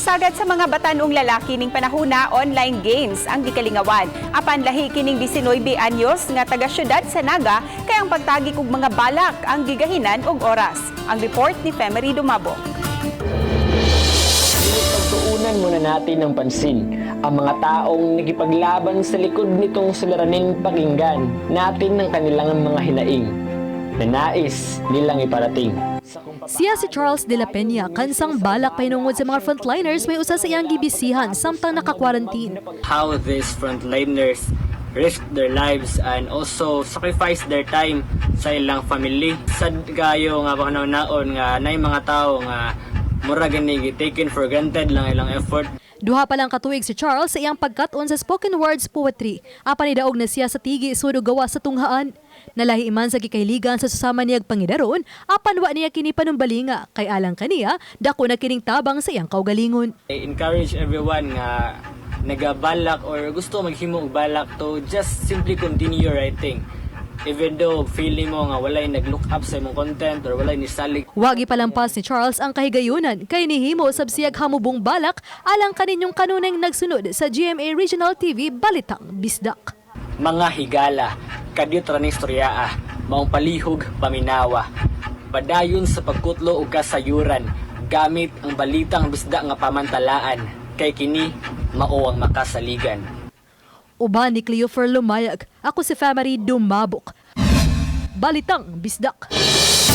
Sagad sa mga batanong lalaki ning panahuna, online games ang gikalingawan. Apan lahi kining 19 anyos nga taga syudad sa Naga kay ang pagtagik og mga balak ang gigahinan og oras. Ang report ni Femery Dumabo. Pagtuunan muna natin ng pansin ang mga taong nakipaglaban sa likod nitong suliranin. Pakinggan natin ang kanilang mga hinaing na nais nilang iparating. Siya si Charles de la Peña, kansang balak pahinungod sa mga frontliners may usa sa iyang gibisihan samtang naka-quarantine. How these frontliners risk their lives and also sacrifice their time sa ilang family. Sad kayo nga panahon nga nay mga tao nga mura gani taken for granted lang ilang effort. Duha pa lang katuig si Charles sa iyang pagkat-on sa spoken words poetry. Apan nidaog na siya sa tigi sud og gawa sa tunghaan. Nalahi man sa gikahiligan sa susama niyag pangidaron, apan wa niya kini panumbalinga kay alang kaniya dako na kining tabang sa iyang kaugalingon. I encourage everyone nga nagabalak or gusto maghimo og balak to just simply continue writing. Even though feeling mo nga walay nag-look up sa imong content or walay nisalig. Wa gipalampas ni Charles ang kahigayunan kay nihimo sab siyag hamubong balak alang kaninyong kanunay nagsunod sa GMA Regional TV Balitang Bisdak. Mga higala, kadiyot ra ning istoryaa, maong palihog paminawa. Padayon sa pagkutlo og kasayuran, gamit ang Balitang Bisdak nga pamantalaan, kay kini mao ang makasaligan. Uban ni Cleofer Lumayag, ako si Family Dumabok. Balitang Bisdak.